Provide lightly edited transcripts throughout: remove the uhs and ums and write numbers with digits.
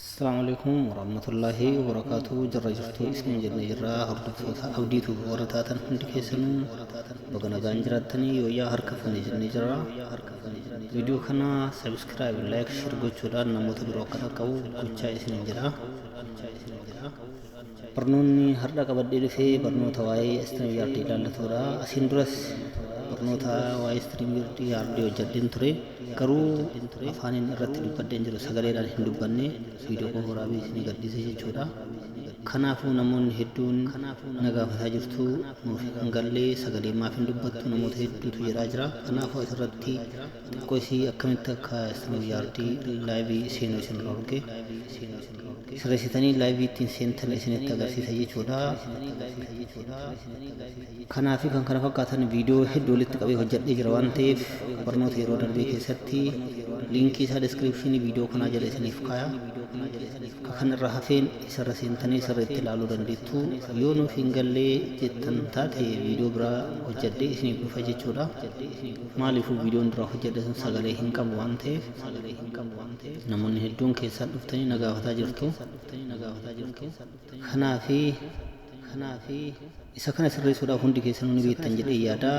Assalamu alaikum warahmatullahi wabarakatuh. Jirra jirtuu isin jenne jirra. Hordoftoota Abdiitu warra taatan hundi keessanuu baga nagaan jiraattanii, yooyyaa harka fuune jennee jirra. Viidiyoo kana subscribe, like, share gochuudhaan namoota biroo akka dhaqqabu gochaa isin jedha. Barnoonni har'a qabadhee dhufee barnoota waa'ee StreamYard ilaallatudha. Asiin duras barnoota waa'ee StreamYard hojjedheen ture. Garuu afaaniin irratti dubbadheen jiru, sagaleedhaan hin dubbanne, viidiyoo qofa waraabee isinii gadhiise jechuudha. Kanaafuu namoonni hedduun na gaafataa jirtu, nuuf hin gallee, sagalee maaf hin dubbattu namoota hedduutu jedhaa jira. Kanaafuu asirratti xiqqoo isii akkamitti akka StreamYard live seenuu isin dhorge sirreessitanii live ittiin seentan isinitti agarsiisa jechuudha. Kanaa fi kan kana fakkaatan viidiyoo hedduu walitti qabee hojjedhee jira waan ta'eef, barnoota yeroo darbee keessatti liinkii isaa description viidiyoo kanaa jala isiniif kaaya. Kan irra hafeen isarra seentanii sirriitti ilaaluu dandeettu. Yoo nuuf hin gallee jettan taate, viidiyoo biraa hojjedhee isiniif dhufa jechuudha. Maaliifuu viidiyoon dura hojjedhe sun sagalee hin qabu waan ta'eef, namoonni hedduun keessaan dhuftanii na gaafataa jirtu. Kanaafi isa kana sirreessuudhaaf hundi keessanuu ni beektan jedhee yaada.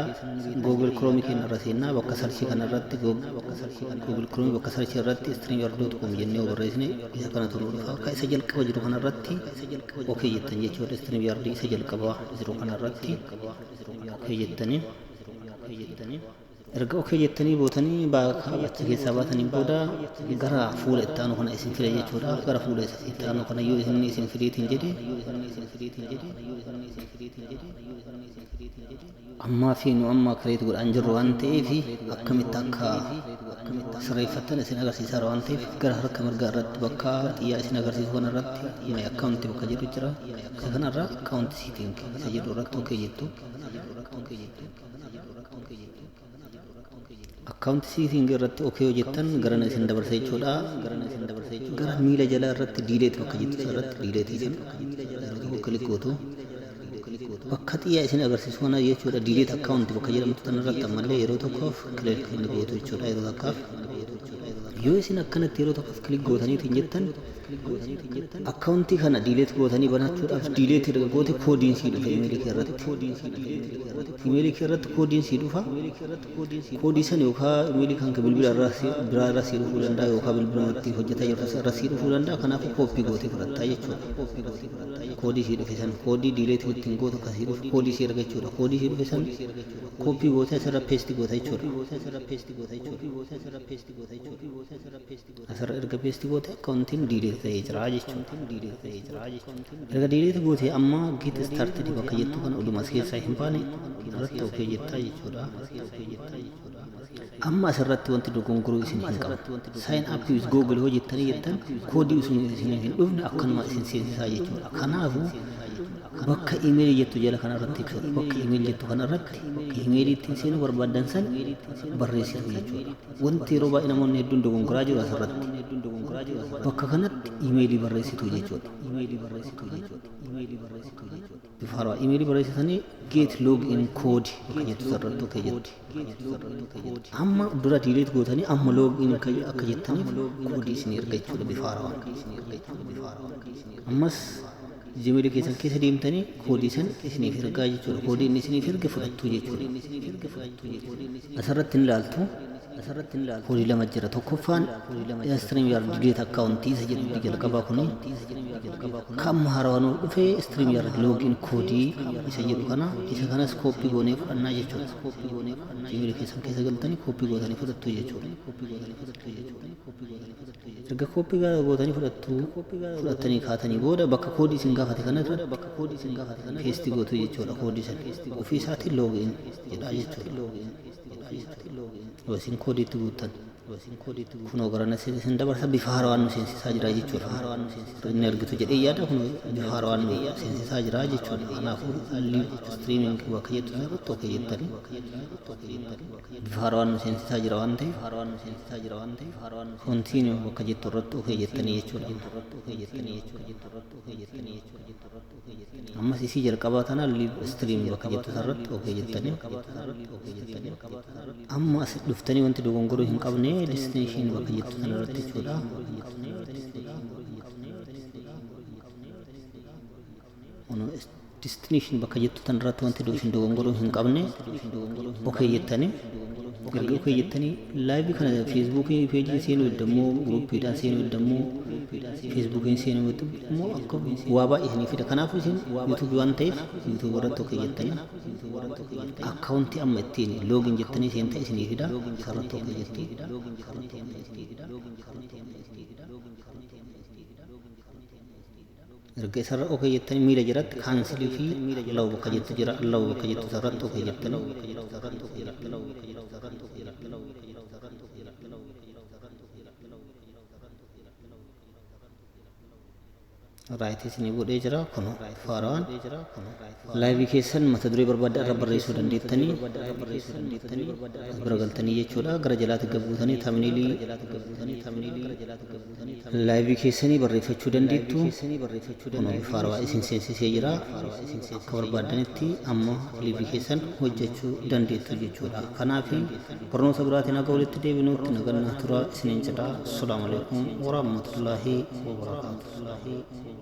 Google Chrome keenya irra seennaa, bakka search kana irratti, Google Chrome bakka search irratti streamyard.com jennee yoo barreessine isa kana nuu dhufa. Akka isa jalqaba jiru kana irratti okay jettan jechuudha. StreamYard isa jalqaba jiru kana irratti okay jettanii, erga okay jettanii bootanii achi keessaa baatanii booda gara fuula itti aanu kana isin fida jechuudha. Gara fuula itti aanu kana yoo isin fideetiin jedhe, ammaa fi nu amma create godhaan jirru waan ta'eef, akkamitti akka sirreeffattan isin agarsiisaa waan ta'eef, gara harka mirgaa irratti bakka xiyyaa isin agarsiisu kana irratti "My account" bakka jedhu jira. Isa kanarra "Account setting" isa jedhu irratti okay jettu. Account setting irratti okay yoo jettan garana isin dabarsa jechuudha. Gara miila jalaa irratti "Delete" bakka jettu irratti delete isin yeroo tokko click gootu. Bakka xiyyaa isin agarsiisu kana jechuudha, "Delete account" bakka jedhamtu tan irratti ammallee yeroo tokkoof click gootu jechuudha. Yeroo takkaaf yoo isin akkanatti yeroo tokkoof click gootaniitiin jettan, akkaawuntii kana delete gootanii banachuudhaaf, delete erga goote koodiin sii dhufa imeelii kee irratti. Imeelii kee irratti koodiin sii dhufa. Koodii san yookaan imeelii kan bilbila biraa irraa sii dhufuu danda'a, yookaan bilbila itti hojjetaa jirtu irra sii dhufuu danda'a. Kanaafuu copy gootee fudhattaa jechuudha. Koodii sii dhufe san, koodii delete ittiin gootu akka sii dhufu koodii sii erga jechuudha. Koodii sii dhufe san copy gootee asirra paste goota jechuudha. Asirra erga paste goote akkaawuntiin delete ta'ee jira jechuudha. Erga delete goote amma "Get started" bakka jettu kana oduma as keessaa hin baane irratti okay jettaa jechuudha. Amma asirratti wanti dogongoruu isin hin qabu. "Sign up with Google" hoo jettanii jettan, koodii isin hin dhufne akkanuma isin seensisaa jechuudha. Kanaafuu bakka "Email" jettu jala kanarratti jechuudha. Bakka "Email" jettu kanarratti imeelii ittiin seenuu barbaaddan san barreessitu jechuudha. Wanti yeroo baay'ee namoonni hedduun dogongoraa jiru asirratti. Bakka kanatti imeelii barreessitu jechuudha. Bifa haaraa imeelii barreessitanii "Get login code" bakka jettu irratti okay jettu. Amma dura delete gootanii amma login akka jettaniif koodii isin erga jechuudha bifa haarawaan. Ammas Gmail keessan keessa deemtanii koodii san isiniif ergaa jechuudha. Koodii inni isiniif erge fudhattuu jechuudha. Asirratti ni ilaaltu. Koodii lama jira. Tokkoffaan StreamYard delete account isa jedhu jalqabaa kuni, kan haarawaa nuuf dhufe StreamYard login code isa jedhu kana, isa kanas copy goonee fudhannaa jechuudha. Gmail keessan keessa galtanii copy gootanii fudhattu jechuudha. Erga copy gootanii fudhattanii kaatanii booda bakka koodii isin gaafate kana irratti paste gootu jechuudha. Koodii san ofii isaatiin login jedhaa jechuudha. Yoo isin koodii itti guuttan kunoo garana isin dabarsa, bifa haarawaan nu seensisaa jira jechuudha. Inni argitu jedhee yaada, kun bifa haarawaan nu seensisaa jira jechuudha. Kanaafuu "Live streaming" bakka jettu irratti okay jettanii, bifa haarawaan nu seensisaa jira waan ta'eef, "Continue" bakka jettu irratti okay jettanii jechuudha. Ammas isii jalqabaa tana "Live stream" bakka jettu irratti okay jettanii, amma as dhuftanii wanti dogongoruu hin qabne "Destination" bakka jettu sana irratti jechuudha. Destination bakka jettu tan irratti wanti isin dogongoruu hin qabne okay jettanii, erga okay jettanii live kana Facebookii pageii seenuu immoo, groupiidhaan seenuu immoo, Facebookiin seenuu immoo akka waa baay'ee isinii fida. Kanaafuu isin YouTubeii waan ta'eef YouTubeii irratti okay jettanii, accountii amma ittiin login jettanii seenta isinii fida, isarratti okay jettu. Erga isarra okay jettanii miila jiratti cancelii fi allow bakka jettu jira. Allow bakka jettu isarratti okay jettanii, rightii isinii godhee jira. Kun faaraan liveii keessan mata duree barbaadde irra barreessuu dandeettanii as bira galtanii jechuudha. Gara jalaatti gabbuutanii thumbnailii liveii keessanii barreeffachuu dandeettu. Kun faarawaa isin seensisee jira. Akka barbaaddanitti amma liveii keessan hojjechuu dandeettu jechuudha. Kanaaf barnoota biraatiin akka walitti deebinutti nagannaa tura isiniin jedha. Assalaamu alaikum warahmatullaahi wabarakaatuh.